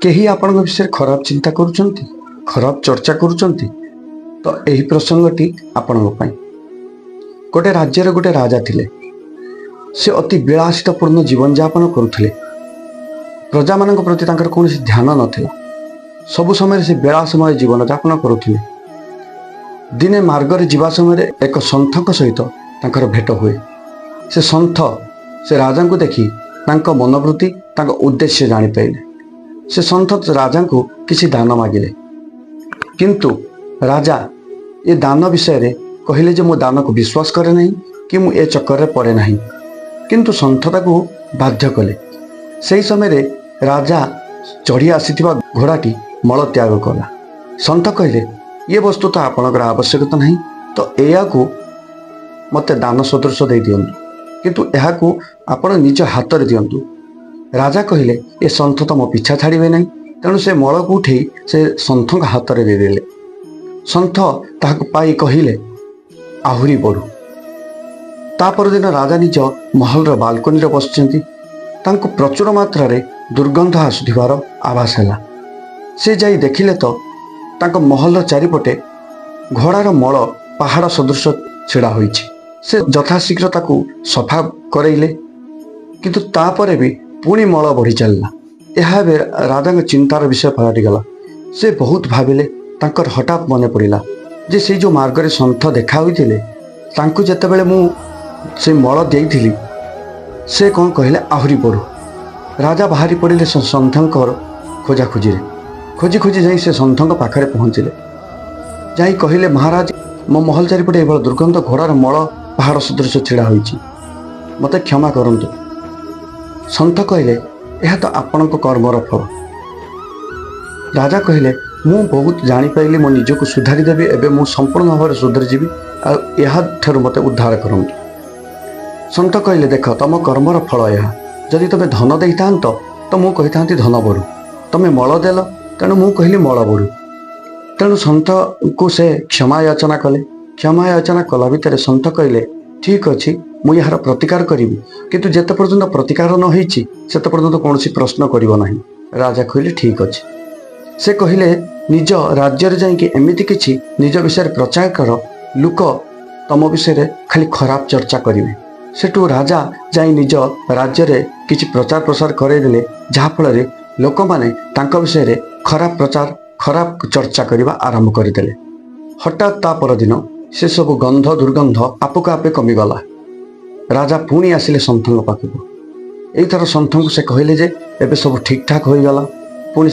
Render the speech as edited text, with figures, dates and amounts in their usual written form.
କେହି ଆପଣଙ୍କ ବିଷୟରେ ଖରାପ ଚିନ୍ତା କରୁଛନ୍ତି, ଖରାପ ଚର୍ଚ୍ଚା କରୁଛନ୍ତି ତ ଏହି ପ୍ରସଙ୍ଗଟି ଆପଣଙ୍କ ପାଇଁ। ଗୋଟେ ରାଜ୍ୟରେ ଗୋଟେ ରାଜା ଥିଲେ। ସେ ଅତି ବିଳାସିତପୂର୍ଣ୍ଣ ଜୀବନଯାପନ କରୁଥିଲେ। ପ୍ରଜାମାନଙ୍କ ପ୍ରତି ତାଙ୍କର କୌଣସି ଧ୍ୟାନ ନଥିଲା। ସବୁ ସମୟରେ ସେ ବିଳାସମୟ ଜୀବନଯାପନ କରୁଥିଲେ। ଦିନେ ମାର୍ଗରେ ଯିବା ସମୟରେ ଏକ ସନ୍ଥଙ୍କ ସହିତ ତାଙ୍କର ଭେଟ ହୁଏ। ସେ ସନ୍ଥ ସେ ରାଜାଙ୍କୁ ଦେଖି ତାଙ୍କ ମନୋବୃତ୍ତି, ତାଙ୍କ ଉଦ୍ଦେଶ୍ୟ ଜାଣିପାରିଲେ। ସେ ସନ୍ଥ ରାଜାଙ୍କୁ କିଛି ଦାନ ମାଗିଲେ। କିନ୍ତୁ ରାଜା ଏ ଦାନ ବିଷୟରେ କହିଲେ ଯେ ମୁଁ ଦାନକୁ ବିଶ୍ୱାସ କରେ ନାହିଁ କି ମୁଁ ଏ ଚକ୍କରରେ ପଡ଼େ ନାହିଁ। କିନ୍ତୁ ସନ୍ଥ ତାକୁ ବାଧ୍ୟ କଲେ। ସେହି ସମୟରେ ରାଜା ଚଢ଼ି ଆସିଥିବା ଘୋଡ଼ାଟି ମଳତ୍ୟାଗ କଲା। ସନ୍ଥ କହିଲେ, ଇଏ ବସ୍ତୁ ତ ଆପଣଙ୍କର ଆବଶ୍ୟକତା ନାହିଁ, ତ ଏହାକୁ ମୋତେ ଦାନ ସଦୃଶ ଦେଇ ଦିଅନ୍ତୁ, କିନ୍ତୁ ଏହାକୁ ଆପଣ ନିଜ ହାତରେ ଦିଅନ୍ତୁ। ରାଜା କହିଲେ, ଏ ସନ୍ଥ ତ ମୋ ପିଛା ଛାଡ଼ିବେ ନାହିଁ। ତେଣୁ ସେ ମଳକୁ ଉଠେଇ ସେ ସନ୍ଥଙ୍କ ହାତରେ ଦେଇଦେଲେ। ସନ୍ଥ ତାହାକୁ ପାଇ କହିଲେ, ଆହୁରି ବଢ଼ୁ। ତା ପରଦିନ ରାଜା ନିଜ ମହଲର ବାଲକୋନିରେ ବସିଛନ୍ତି। ତାଙ୍କୁ ପ୍ରଚୁର ମାତ୍ରାରେ ଦୁର୍ଗନ୍ଧ ଆସୁଥିବାର ଆଭାସ ହେଲା। ସେ ଯାଇ ଦେଖିଲେ ତ ତାଙ୍କ ମହଲର ଚାରିପଟେ ଘୋଡ଼ାର ମଳ ପାହାଡ଼ ସଦୃଶ ଛିଡ଼ା ହୋଇଛି। ସେ ଯଥାଶୀଘ୍ର ତାକୁ ସଫା କରେଇଲେ, କିନ୍ତୁ ତାପରେ ବି ପୁଣି ମଳ ବଢ଼ି ଚାଲିଲା। ଏହା ଏବେ ରାଜାଙ୍କ ଚିନ୍ତାର ବିଷୟ ପାଲଟିଗଲା। ସେ ବହୁତ ଭାବିଲେ। ତାଙ୍କର ହଠାତ୍ ମନେ ପଡ଼ିଲା ଯେ ସେଇ ଯେଉଁ ମାର୍ଗରେ ସନ୍ଥ ଦେଖା ହୋଇଥିଲେ, ତାଙ୍କୁ ଯେତେବେଳେ ମୁଁ ସେ ମଳ ଦେଇଥିଲି, ସେ କ'ଣ କହିଲେ? ଆହୁରି ବଢ଼ୁ। ରାଜା ବାହାରି ପଡ଼ିଲେ ସନ୍ଥଙ୍କର ଖୋଜାଖୋଜିରେ। ଖୋଜି ଖୋଜି ଯାଇ ସେ ସନ୍ଥଙ୍କ ପାଖରେ ପହଞ୍ଚିଲେ। ଯାଇ କହିଲେ, ମହାରାଜ, ମୋ ମହଲ ଚାରିପଟେ ଏଭଳି ଦୁର୍ଗନ୍ଧ, ଘୋଡ଼ାର ମଳ ପାହାଡ଼ ସଦୃଶ ଛିଡ଼ା ହୋଇଛି, ମୋତେ କ୍ଷମା କରନ୍ତୁ। ସନ୍ଥ କହିଲେ, ଏହା ତ ଆପଣଙ୍କ କର୍ମର ଫଳ। ରାଜା କହିଲେ, ମୁଁ ବହୁତ ଜାଣିପାରିଲି, ମୁଁ ନିଜକୁ ସୁଧାରି ଦେବି। ଏବେ ମୁଁ ସମ୍ପୂର୍ଣ୍ଣ ଭାବରେ ସୁଧରିଯିବି ଆଉ ଏହାଠାରୁ ମୋତେ ଉଦ୍ଧାର କରନ୍ତୁ। ସନ୍ଥ କହିଲେ, ଦେଖ, ତମ କର୍ମର ଫଳ ଏହା। ଯଦି ତମେ ଧନ ଦେଇଥାନ୍ତ ତ ମୁଁ କହିଥାନ୍ତି ଧନ ବଢ଼ୁ। ତମେ ମଳ ଦେଲ, ତେଣୁ ମୁଁ କହିଲି ମଳ ବଢ଼ୁ। ତେଣୁ ସନ୍ଥଙ୍କୁ ସେ କ୍ଷମା ଯାଚନା କଲେ। କ୍ଷମା ଯାଚନା କଲା ଭିତରେ ସନ୍ଥ କହିଲେ, ଠିକ୍ ଅଛି, ମୁଁ ଏହାର ପ୍ରତିକାର କରିବି, କିନ୍ତୁ ଯେତେ ପର୍ଯ୍ୟନ୍ତ ପ୍ରତିକାର ନ ହେଇଛି ସେତେ ପର୍ଯ୍ୟନ୍ତ କୌଣସି ପ୍ରଶ୍ନ କରିବ ନାହିଁ। ରାଜା କହିଲେ, ଠିକ୍ ଅଛି। ସେ କହିଲେ, ନିଜ ରାଜ୍ୟରେ ଯାଇକି ଏମିତି କିଛି ନିଜ ବିଷୟରେ ପ୍ରଚାର କର, ଲୋକ ତମ ବିଷୟରେ ଖାଲି ଖରାପ ଚର୍ଚ୍ଚା କରିବେ। ସେଠୁ ରାଜା ଯାଇ ନିଜ ରାଜ୍ୟରେ କିଛି ପ୍ରଚାର ପ୍ରସାର କରେଇଦେଲେ, ଯାହାଫଳରେ ଲୋକମାନେ ତାଙ୍କ ବିଷୟରେ ଖରାପ ପ୍ରଚାର, ଖରାପ ଚର୍ଚ୍ଚା କରିବା ଆରମ୍ଭ କରିଦେଲେ। ହଠାତ୍ ତା ପରଦିନ ସେସବୁ ଗନ୍ଧ ଦୁର୍ଗନ୍ଧ ଆପକୁ ଆପେ କମିଗଲା। ରାଜା ପୁଣି ଆସିଲେ ସନ୍ଥଙ୍କ ପାଖକୁ। ଏଇଥର ସନ୍ଥଙ୍କୁ ସେ କହିଲେ ଯେ ଏବେ ସବୁ ଠିକ୍ ଠାକ୍ ହୋଇଗଲା।